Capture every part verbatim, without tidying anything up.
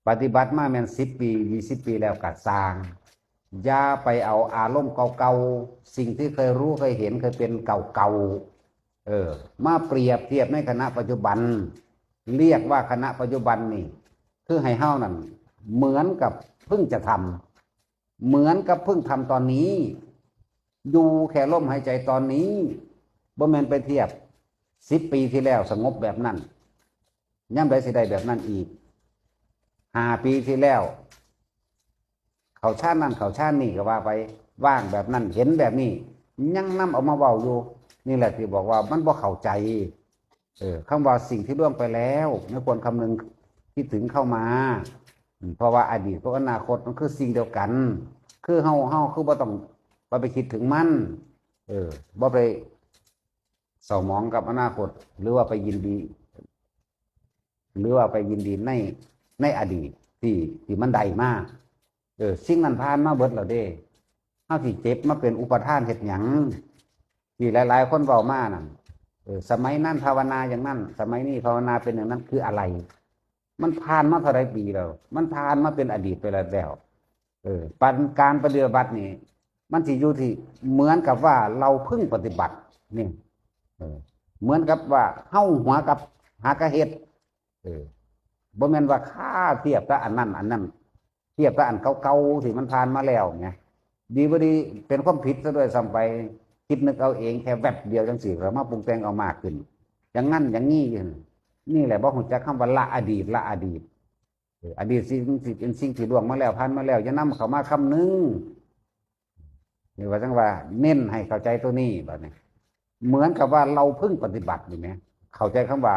ปฏิบัติมาแม่นสิบปี ยี่สิบปีแล้วก็ซ่าง อย่าไปเอาอารมณ์เก่าๆ สิ่งที่เคยรู้เคยเห็นเคยเป็นเก่าๆ เออ มาเปรียบเทียบในขณะปัจจุบัน เรียกว่าขณะปัจจุบันนี่ คือให้เฮานั่นเหมือนกับเพิ่งจะทำ เหมือนกับเพิ่งทำตอนนี้ อยู่แค่ลมหายใจตอนนี้ บ่แม่นไปเทียบสิบปีที่แล้วสงบแบบนั้น ยามใดสิได้แบบนั้นอีก ห้าปีที่แล้ว เข้าฌานนั่นเข้าฌานนี่ก็ว่าไป ว่างแบบนั้น เห็นแบบนี้ ยังนำเอามาเว้าอยู่ นี่แหละที่บอกว่ามันบ่เข้าใจ เออ คำว่าสิ่งที่ล่วงไปแล้ว ไม่ควรคำนึงคิดถึงเข้ามา อืม เพราะว่าอดีตกับอนาคตมันคือสิ่งเดียวกัน คือเฮา เฮาคือบ่ต้องไป ไปคิดถึงมัน เออ บ่ไปเศร้าหมองกับอนาคต หรือว่าไปยินดี หรือว่าไปยินดีใน ในอดีตที่ ที่มันได้มา เออ สิ่งนั้นผ่านมาเบิดแล้วเด้ เฮาสิเจ็บมาเป็นอุปาทานเฮ็ดหยัง ที่หลายๆ คนเว้ามานั่น เออ สมัยนั้นภาวนาอย่างนั้น สมัยนี้ภาวนาเป็นอย่างนั้น คืออะไร มันผ่านมาเท่าใดปีแล้ว มันผ่านมาเป็นอดีตไปแล้ว เออ ปัน การปฏิบัตินี่ มันสิอยู่ที่เหมือนกับว่าเราเพิ่งปฏิบัตินี่ เออ เหมือนกับว่าเฮาหัวกับหากะเฮ็ด เออ บ่แม่นว่าค่าเทียบกับอันนั้น อันนั้น เทียบกับอันเก่าๆ ที่มันผ่านมาแล้วไง ดีบ่ดีเป็นความผิดซะด้วยซ้ำไป คิดนึกเอาเองแค่แวบเดียวจังซี่ ก็มาปรุงแต่งเอามากขึ้น อย่างนั้นอย่างนี้อยู่ นี่แหละบ่ฮู้จักคำว่าละอดีต ละอดีต เออ อดีตสิ่งที่เป็นสิ่งที่ล่วงมาแล้ว ผ่านมาแล้ว อย่านำเข้ามาคำนึง นี่ว่าจังว่าเน้นให้เข้าใจตัวนี้บัดนี้ เหมือนกับว่าเราเพิ่งปฏิบัตินี่แหม เข้าใจคำว่า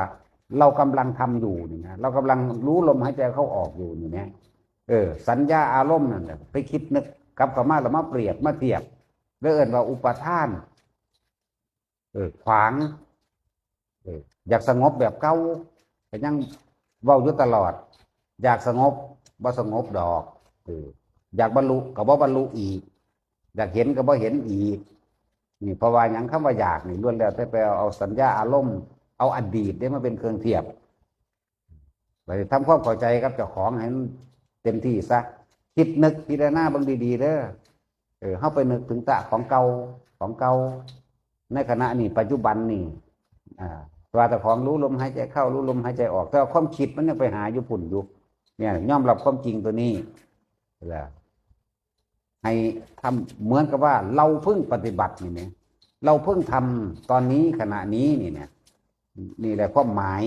เรากำลังทำอยู่นี่นะ เรากำลังรู้ลมหายใจเข้าออกอยู่นี่แหม เออ สัญญาอารมณ์นั่นแหละ ไปคิดนึกกลับเข้ามาแล้วมาเปรียบมาเทียบ แล้วเอิ้นว่าอุปาทาน เออ ขวาง เออ อยากสงบแบบเก่า ก็ยังเว้าอยู่ตลอด อยากสงบ บ่สงบดอก เออ อยากบรรลุ ก็บ่บรรลุอีก อยากเห็น ก็บ่เห็นอีก นี่ เพราะว่าหยัง คำว่าอยากนี่ ล้วนแล้วแต่ไปเอาสัญญาอารมณ์ เอาอดีตเด้มาเป็นเครื่องเทียบ ไปทำความเข้าใจกับเจ้าของให้มันเต็มที่ซะ คิดนึกพิจารณาเบิ่งดีๆ เด้อ เออ เฮาไปนึกถึงแต่ของเก่า ของเก่า ในขณะนี้ ปัจจุบันนี่ อ่า ว่าแต่ของรู้ลมหายใจเข้า รู้ลมหายใจออก แต่ว่าความคิดมันยังไปหาอยู่พุ้นอยู่ เนี่ย ยอมรับความจริงตัวนี้ แล้ว ให้ทำเหมือนกับว่าเราเพิ่งปฏิบัตินี่แหม เราเพิ่งทำตอนนี้ ขณะนี้นี่เนี่ย นี่แหละความหมาย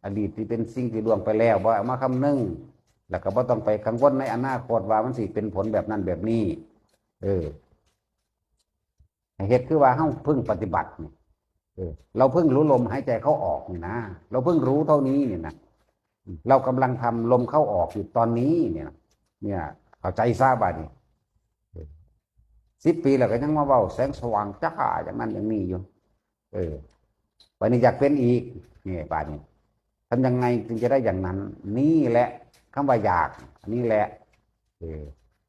อดีตที่เป็นสิ่งที่ล่วงไปแล้ว บ่เอามาคำนึง แล้วก็บ่ต้องไปกังวลในอนาคตว่ามันสิเป็นผลแบบนั้นแบบนี้ เออ ให้เฮ็ดคือว่าเฮาเพิ่งปฏิบัตินี่ เออ เราเพิ่งรู้ลมหายใจเข้าออกนี่นะ เราเพิ่งรู้เท่านี้นี่นะ เรากำลังทำลมเข้าออกอยู่ตอนนี้เนี่ยนะ เนี่ย เข้าใจซะบัดนี้ สิบปีแล้วก็ยังมาเว้าแสงสว่างจ้าอย่างนั้นอย่างนี้อยู่ เออ บัดนี้อยากเป็นอีก นี่ บัดนี้ ทำยังไงจึงจะได้อย่างนั้น นี่แหละคำว่าอยาก อันนี้แหละ เออ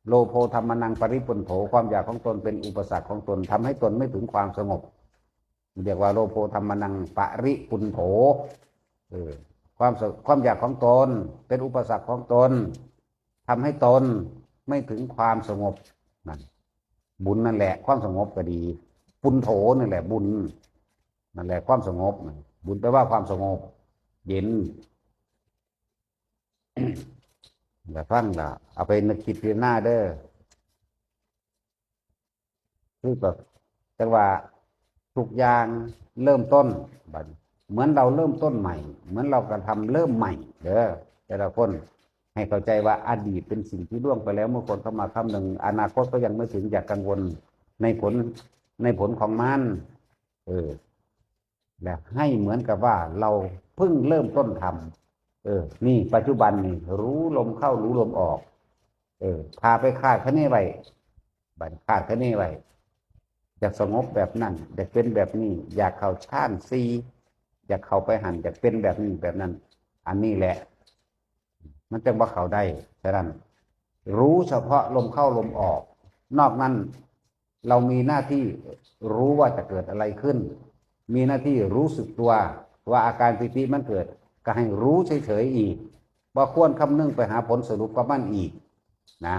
โลโภธัมมานังปริปุณโถ ความอยากของตนเป็นอุปสรรคของตน ทำให้ตนไม่ถึงความสงบ เรียกว่าโลโภธัมมานังปริปุณโถ เออ ความส- ความอยากของตนเป็นอุปสรรคของตน ทำให้ตนไม่ถึงความสงบ นั่น บุญนั่นแหละ ความสงบก็ดี ปุณโถนั่นแหละบุญ นั่นแหละความสงบ บุญแปลว่าความสงบ เย็น อย่าฟังละ เอาไปนึกคิดพิจารณาเด้อ คือแบบ แต่ว่าทุกอย่างเริ่มต้น บัดนี้ เหมือนเราเริ่มต้นใหม่ เหมือนเรากระทำเริ่มใหม่เด้อ แต่ละคนให้เข้าใจว่าอดีตเป็นสิ่งที่ล่วงไปแล้ว เมื่อคนเข้ามาคำนึง อนาคตก็ยังไม่ถึง อย่ากังวลในผล ในผลของมัน เออ และให้เหมือนกับว่าเราเพิ่งเริ่มต้นทำ เออ นี่ปัจจุบันนี่รู้ลมเข้ารู้ลมออก เออ พาไปคาดคะเนไว้ บัดคาดคะเนไว้ อยากสงบแบบนั้น อยากเป็นแบบนี้ อยากเข้าฌานสี่ อยากเข้าไปหั่น อยากเป็นแบบนี้แบบนั้น อันนี้แหละ มันจังว่าเข้าได้ ฉะนั้น รู้เฉพาะลมเข้าลมออก นอกนั้น เรามีหน้าที่รู้ว่าจะเกิดอะไรขึ้น มีหน้าที่รู้สึกตัวว่าอาการปีติมันเกิด ก็ให้รู้เฉยๆอีก บ่ควรคำนึงไปหาผลสรุปกับมันอีกนะ